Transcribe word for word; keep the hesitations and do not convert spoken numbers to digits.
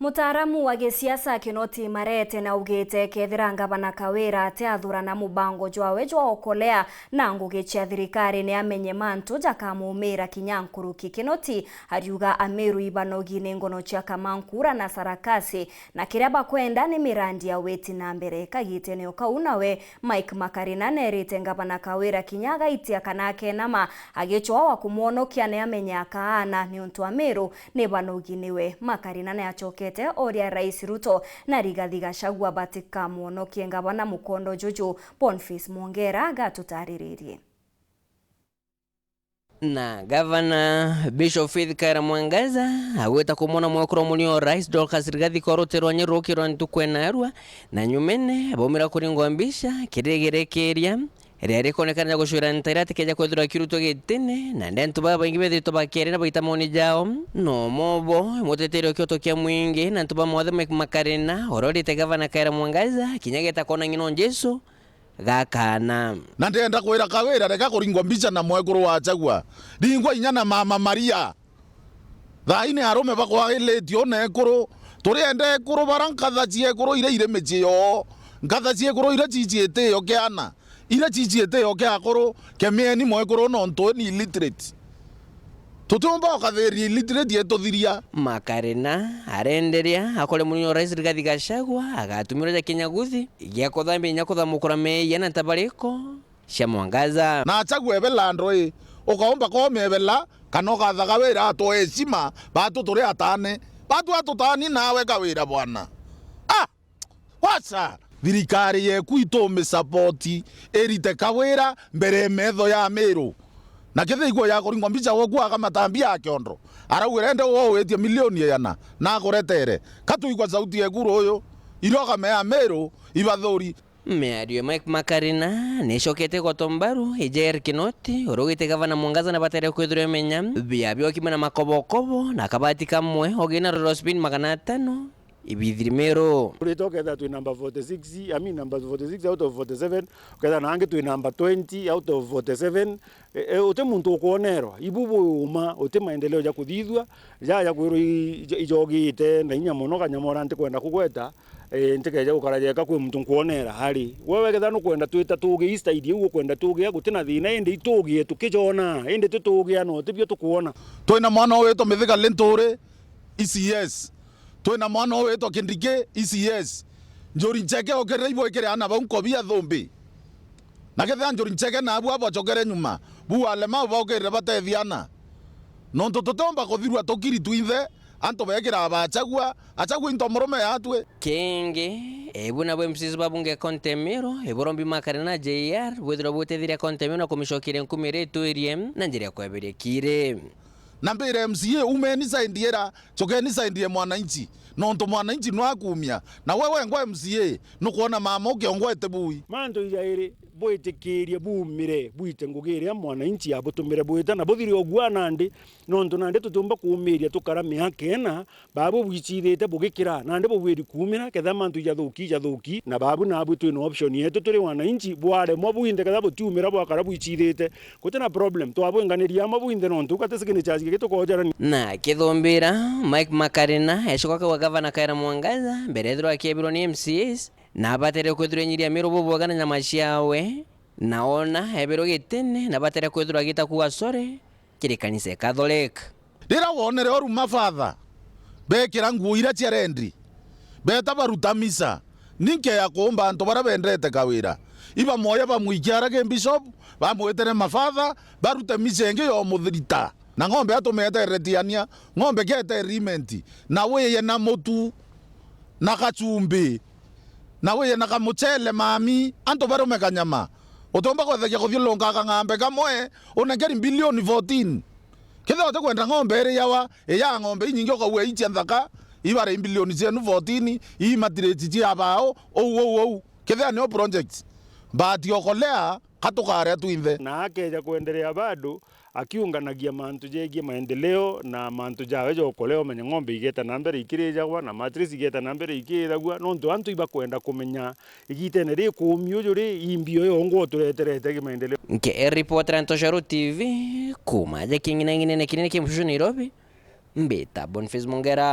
Mutaaramu wa gisiasa Kinoti Marete naugite kethira ngavana Kawira atiathurana mubango jwawe jwa okolea na ngugi cia thirikari ni amenye mantu jakamuumira kinya nkuruki. Kinoti ariuga Ameru ibanogi ni ngono cia Kamankura na Sarakasi, na kiria bakwenda ni mirandi ya witi na mbere. Kagitene o kau nawe Mike Makarina neerite ngavana Kawira kinya agaitia kana akenama agicwawa kumwonokia ni amenye akaana, niuntu Ameru ni banogi niwe. Makarina niacokete oria Rais Ruto na Rigathi Gachagua batikamwonokie. Ngavana mukondo juju Boniface Mwongera agatutariririe. Na gavana Bishop Faith Kaira Mwangaza agwita kumwona mwekuru wa munio Rais Dorcas Rigathi kwa ruti rwa Nyeri rukirwa ntuku enarua, na nyumene baumira kuringwa mbica kirigirekeria riria rikonekana ja gucwira ntaira atikeja kwithirwa akirutwa gitine, na ndentu baba baingi bethiritwe bakiaria na baita maoni jao. No mobo muteteri wa kioto kia mwingi na ntu ba mothe Mike Makarina uria urite gavana Kaira Mwangaza kinya geta kona ng'ina o Jesu gakana. Na ndenda kwira Kawira, reka kuringwa mbica na mwekuru wa Gachagua. Ringwa inya na mama Maria. Thaai ni arume bakwagiritie una ekuru. Turienda ekuru bara nkatha cia ekuru iria iri micii yoo. Nkatha cia ekuru iria ciiji itio kia ana. Iria ciiji itio kia akuru. Kemieni mwekuru nontu ni illiterate. Tutiumba ukathiria illiterate etuthiria. Makarina arenderia akore munini wa Rais Rigathi Gachagua agatumirwa ja kinyaguthi gia kuthambia inya kuthamukura meeyia na ntabariko cia Mwangaza. Na Gachagua ebe landro ii, ukaumba komebela kana ukatha Kawira atwe heshima, batu turi atane. Batu atutani nawe Kawira bwana. Ah! Wacha! Thirikari yeku itumisapoti irite Kawira mbere ya metho ya Ameru. Na kethira igua ya kuringwa mbica gwoku akamata mbia ya kiondo, arauga rende uwe uwitie milioni igana na akuretere. Katuigwa sauti yeku ruyu, iria ukamea Ameru ibathuri. Miario ya Mike Makarina nicokete gwato mbaru ija Eric Kinoti, uria ugite gavana Mwangaza na batere kwithirwa imenya bia biokima na makobokobo na kabati kamwe ogina roro spin magana atano. Ibithiri Meru. Turite ukethira twi number forty-six, I mean number forty-six out of forty-seven, ukethira na angi twi number twenty out of forty-seven. E, e, uti muntu ukwonerwa. Ibu bwi uma, uti maendeleo ja kuthithua, ja, ja kwirwa i-, ijo-, ijogite na inya mono, kanyamora ntikwenda kugweta, e, ntikeje gukara jeka kwi muntu nkwonera ari. Wewe kethira nukwenda twita tugi i style iu ukwenda tugia, guti na thina, indi itugie tukijona, indi titugia no tibio tukwona. Twina mwana owitwa Mithiga Linturi, E C S. Twina mwana owitwa Kindiki, E C S. Njuri Ncheke okirire ibwikire ana bau nkobi ya thumbi. Na kethira Njuri Ncheke na abu abacokere nyuma, bu alema baukirire batethia ana. Nontu tutiumba kuthirua tukiri twinthe, antu bekiraa ba Gachagua, Gachagua into murume yatwi. Kingi, ebu nabo M Cs ba bunge ya kaunti ya Meru, iburombi Makarina na J R, bwithirwa bwitithiria kaunti ya Meru na kumicokeria nkumi iria itwirie na njira ya kweberia kiri. Na mbire M C A, umeni side ira, cokeni side ya mwananchi. Nontu mwananchi nwakumia. Na we wengwa M C A, nukwona mama ukiongwa ete bui. Mantu ijairi, bwitikirie bumire, bwite ngugi iria mwananchi abutumire bwita, na buthire ugua nandi, nontu nandi tutiumba kuumiria tukara miaka ina, babu bwicithite bugikira, nandi bubwiri kuumira, ketha mantu ijathuki, ijathuki, na babu nabu twina option yetu turi wananchi, bwaremwa bwinthe ketha butiumira bwakara bwicithite. Guti na problem, twabwinganaria amwe bwinthe nontu gati signatures gigi tukojarania. Na akithumbira, Mike Makarina ecoka akauga gavana Kawira Mwangaza, mbere ethirwa akiebirwa ni M C As, na abatere kwithirwa enyiria Meru bubwega na nyama ciawe, na ona ebirwe gitine, na abatere kwithirwa agita kuuga sorry kiri kanisa ya Catholic. Riria wonere oru mafatha bekira nguo iria cia rendi, beta baruta misa, ni nkeya kuumba antu baria bendete Kawira. Ibamoya bamwikia ara ki bishop, bamwitere mafatha, barute misa ingi ya umuthirita. Na ng'ombe atumeterere tiania, ng'ombe kete agreement, na wiye na mutu, na kachumbi, na wiye na kamuchele mami, antu barume kanyama. Utiumba kwethagia kuthiurunka kang'ambe kamwe, unengeri bilioni fourteen. Kethira utikwenda ng'ombe iri yawa, iya ng'ombe inyingi ukauga icia nthaka, ibare imbilioni cienu fourteen, ii matiriti cia bao, ou, ou, ou. Kethira nio project. But okolea, katukaria twinthe. Na akeja kwenderea bado, akiunganagia mantu jegie maendeleo na mantu jawe ja okolea, umenye ng'ombe igeta na mbere ikirijagwa, na matres igeta na mbere ikiragua, nontu antu ibakwenda kumenya Igitene rikuumi uju ri, i mbio yongwa utureterete kimaendeleo. Nke ripotera Ntoshoro T V, kuuma aja king'inang'inene kinene ki mucucu Nairobi, mbita Boniface Mongera.